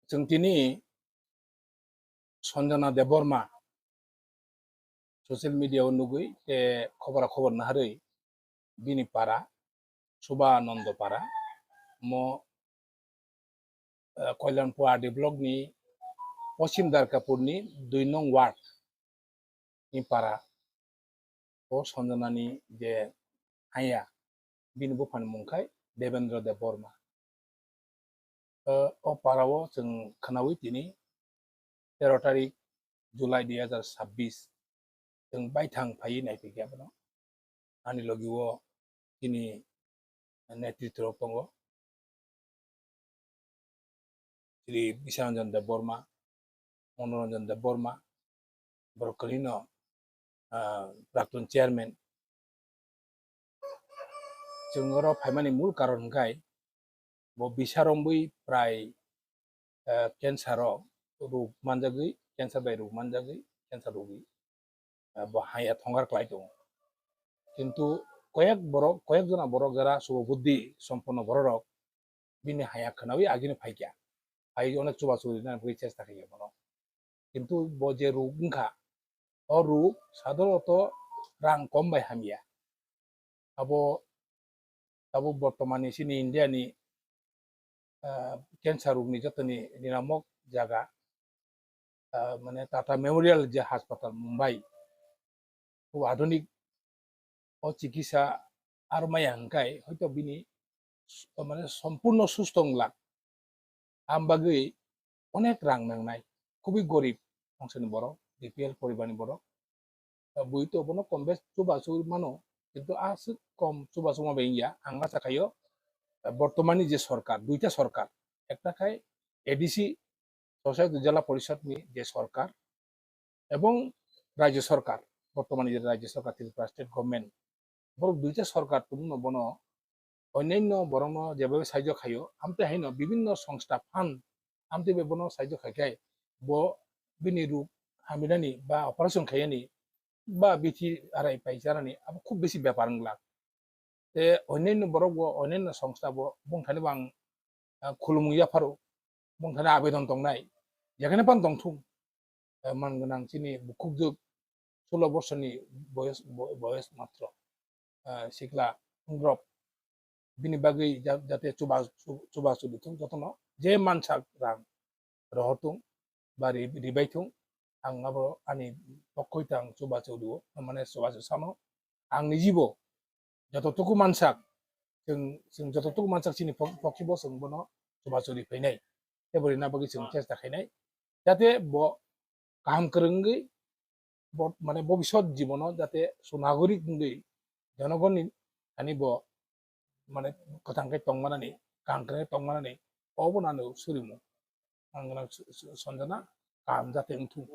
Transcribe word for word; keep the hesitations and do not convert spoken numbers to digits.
Chwng tini Sanjana Debbarma social media o nugwi te khobora khobor naharwi bini para Subananda para mo, eh, Kalyanpur R D block ni Poschim Darkapur ni dui nong ward ni para o Sanjana ni je haya bini buphani mung khai Devendra Debbarma. Eh, o para o chwng khwnawi tini tero tarik July dui hazar sabbish chwng baithang phaiwi naiphaikha abono. Ani logi o chini netritwo rok tongo. Shri Biswaranjan Debbarma, Manoranjan Debbarma, borok kwrwino, ah, praktun chairman. Chwng oro phaimani mul karon hwnkhe bo bisa romwi prai, ah, cancer o rwk manjagwi, cancer bai rwk manjagwi, cancer rwgwi, ah, bo haya thongkar klai tongo. Kintu koyek borok, koyek jona borok jara subo buddhi somponno borok rok bini haya khwnawi agini phaikha. Phai onek chubachu rina bagwi chesta khaikha bono. Kintu bo je rwk wngkha, o rwk sadoroto rang kom bai hamya. Abo, abo bortomani chini India ni, ah, cancer rwk ni jotoni ninamok jaga, ah, mane Tata Memorial je hospital Mumbai, o adhunik o chikisa aro maya hwnkhe hoito bini s-, mane sompurno susto wng glak. Am bagwi onek rang nangnai, khubui gorib ongsani borok, B P L poribarni borok. Bui to bono kom bes chubachu mano, kintu aswk kom chubachu ma bai wngya. Ang acha khaio, bortomani je sorkar, duita sorkar, ekta khai A D C, Society Jila Porishod ni je sorkar, ebong Rajya Sorkar, bortomani je Rajya Sorkar, Tripura State Government, borok duita sorkar tongmano bono onyanyo borokno jebabe sahajyo khaio, amtwi haino bibinno songstha phan amtwi bai bono sahajyo khai khai bo bini ruk haminani ba operation khaiyani ba bithi arai paicharani abo khub besi bepar wng glak. Te onyanyo borok bo, onyanyo songstha bo bongthani bo ang, ah, khulumung yapharo, bongthani abedon tongnai, jekhane phan tongthung, eh, man gwnang chini bukhukjwk sulo borsoni boyos, bo-, boyos matro, ah, sikla wng rok bini bagwi ja-, jate chuba-, chu-, chubachu di thung jotono je mansak rang rohor thung ba ri-, ribai thung, ang abo ani pokhoi tang chubachu rio, mane chubachu sano ang nijibo joto tuku mansak, chwng, chwng joto tuku mansak chini pok-, pokhibo chwng bono chubachu ri phainai, tei bo rina bagwi chwng chesta khainai, jate bo kaham kwrwngwi bo, mane, bobisot jibono jate sunagorik wngwi jonogonni thani bo, mane, kwthang khe tongmanani, kaham khe tongmanani, obo nano surimung. Ang gwnang s-, s-, Sanjana kaham jate wngthung.